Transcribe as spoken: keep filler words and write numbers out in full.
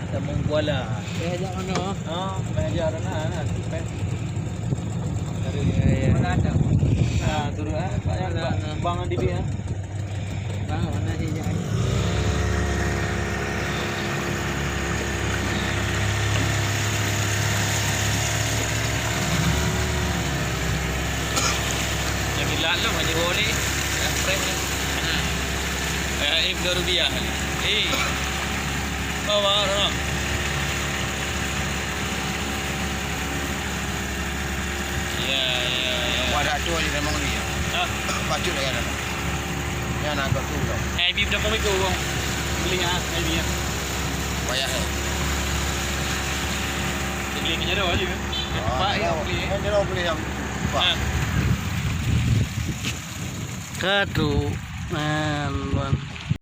Tamong Kuala. Eh, jak mana? Ah, belajar na, na, tu kan. Dari mana ada? Ah, turun ah, banyak bang, bang di dia. Bang, mana sih jak? Jadi lalu aja boleh. Ya, preh. Nah. Eh, eh, dua rupiah. Eh. Bawa orang. Ya, ya, ya. Pada tu aja memang dia. Hah? Patut dah ada. Yang nak kat tu tau. Eh, bib dah mau ikut, bang. Beli ah, eh, dia. Payah eh. Beli ke jero aja. Ah, Pak, ya, jero. Beli. Yang jero beli yang. Pak. Nah. Ka trok, man, wan.